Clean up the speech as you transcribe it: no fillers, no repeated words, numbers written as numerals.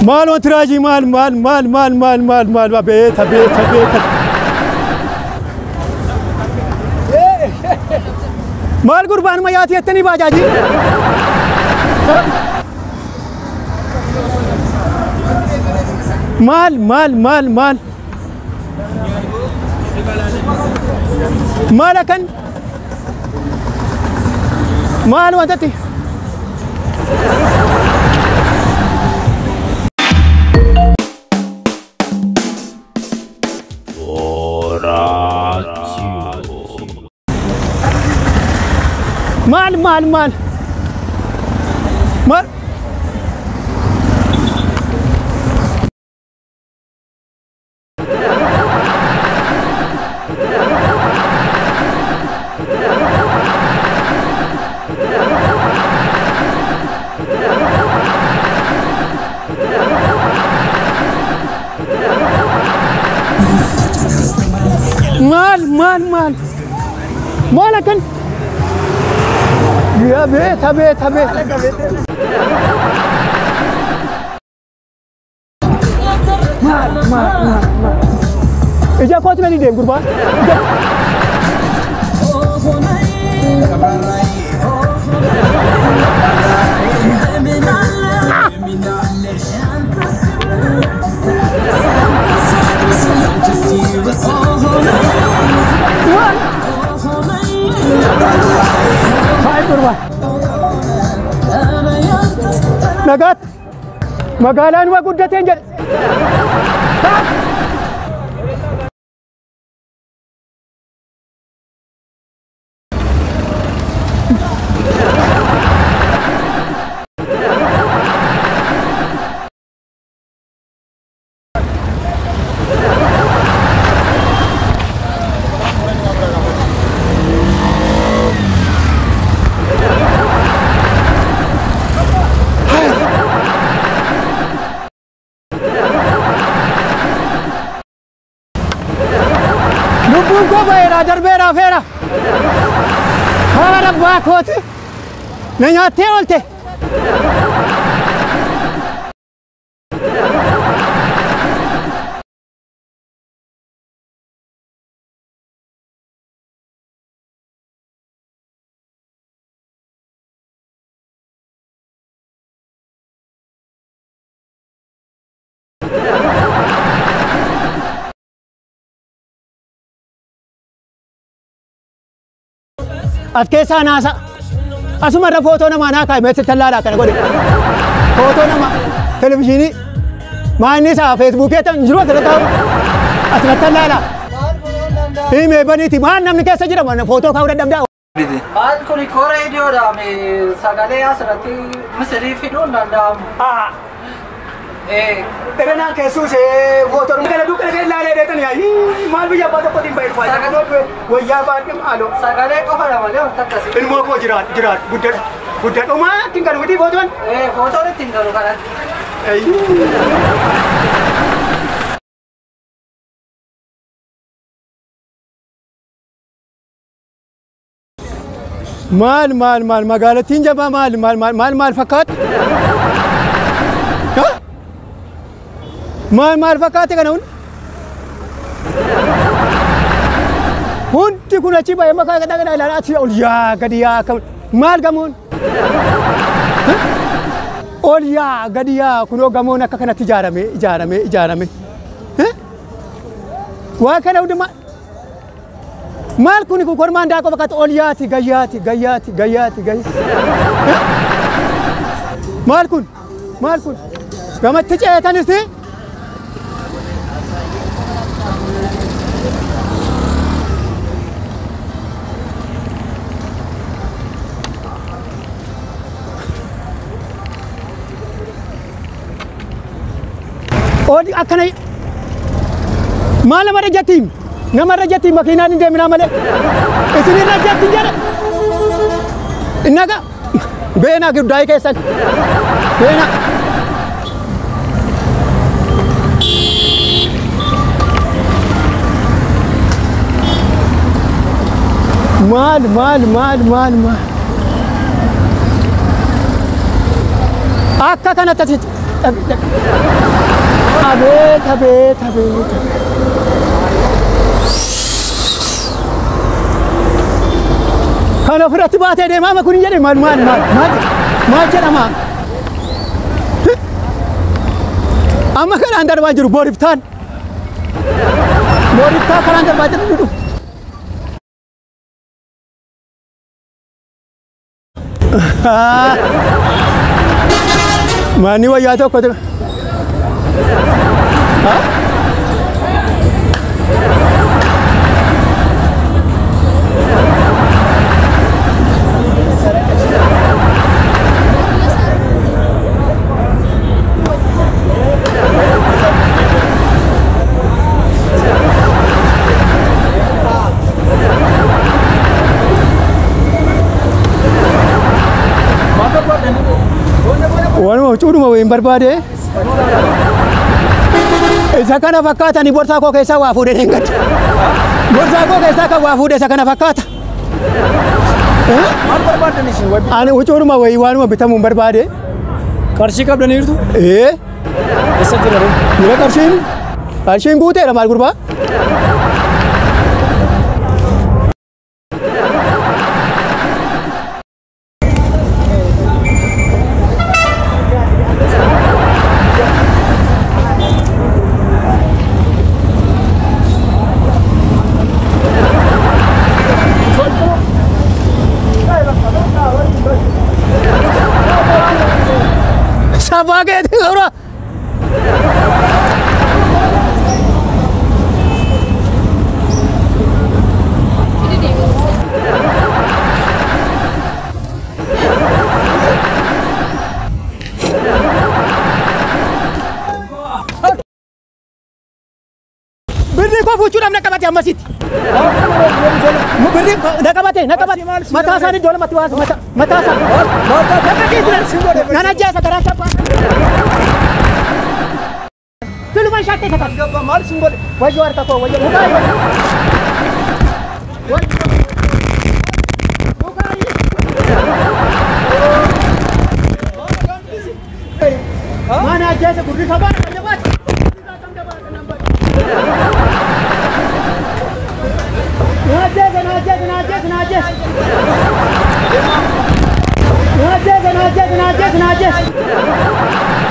Maal wanti raajii maal maal maal maal maal maal maal beeta beeta beeta. Maal gurbaan mayaati jettanii baajaajii? Maal maal maal maal maal akkan maal wantatti maal maal maal maal maal maal maal maal akkan ya beeta beeta beeta maal maal maal maal ija kootu na deem gurbaa Nagat magaalaan waa guddateen jedhe. Lubbuun koo ba'eera darbeera feera. Haadha abbaa kooti na nyaattee oolte. As keessaa naasa. Asuma irra footoo namaa naa kaa'e meeshaa tallaalaa kana godhe. Footoo namaa televizyiinii maanni isaa feesbuukii hin jiru asirra taa'u. Asirra tallaalaa. Himee baniiti maal namni keessa jira mana footoo kaa'uu dadhabdaa. Maal kuni kora idiyoodha sagalee asirratti misilii fiduun danda'amu. Dheranaan keessuus footoo kana dukkana kee ilaalee dheetan yaayi maal biyya abbaa tokkotiin bahe dhufaa wayyaa baadhee maaloo. Sagalee qofa malee wanta akkasii. Ilmoo koo jiraadhu jiraadhu guddadhu guddadhu maa ittiin galu miti footoon. Footoon ittiin galu kanatti. Maal maal maal magaalattiin jabaa maal maal maal maal maal fakkaatti? Maal maal fakkaate kana hundi? Hundi kun achi ba'ee makaa gadhaa gadhaa ilaalaa achi ol yaa gadi yaa akkam maal gamoon? Ol yaa gadi yaa kunoo gamoon akka kanatti ijaarame ijaarame ijaarame. Waa kana hundi maal? Maal kuni kun kormaan daakoo fakkaata ol yaati gayyaati gayyaati gayyaati gayyaati. Maal kun? Maal kun? Gamatti ceetanis Odi akkana maal namarra jettiin namarra jettiin makiinaan hin deeminaa malee isinirra jettiin jedhe innaga beenaa guddaa'ii keessan beenaa. Maal maal maal maal maal akka kanatti asitti Dhaq dhaq. Abeet abeet abeet. Kan ofirratti baatee deemaa kun jedhe maal maal maal maal maal jedhama? Amma kanaan darbaa jiru booriftaan. Booriftaa kanaan darbaa jiru dhufu. Manni wayyaa tokko ture. Waanuma huccuudhuma wayiin barbaade. Isa kana fakkaatani borsaa koo keessaa waa fuudhee deengatti. Borsaa koo keessaa kan waa fuudhe isa kana fakkaata. Maal barbaaddan isin? Ani huccuudhuma wayii waanuma bitamuun barbaade. Qarshii qabdaniirtu? Ee. Eessa jira ree? Jira qarshiin. Qarshiin guuteera maal gurbaa? Sabaa keetii gabra. Birri koo fuuchuudhaaf na qabate ammasitti. Birri na qabate na qabate. Mataa isaanii iddoo lamatti baasa mataa isaa. Nan ajjeesa karaa isaa baasa. Siluman shakkee isa qaba. Maal sin godhe? Wayyoo harka koo wayyoo. Mukaa wayyoo. Mana ajjeesa gurri sabaa nama jabaata. Na ajjeesa na ajjeesa na ajjeesa na ajjeesa. Na ajjeesa na ajjeesa na ajjeesa na ajjeesa.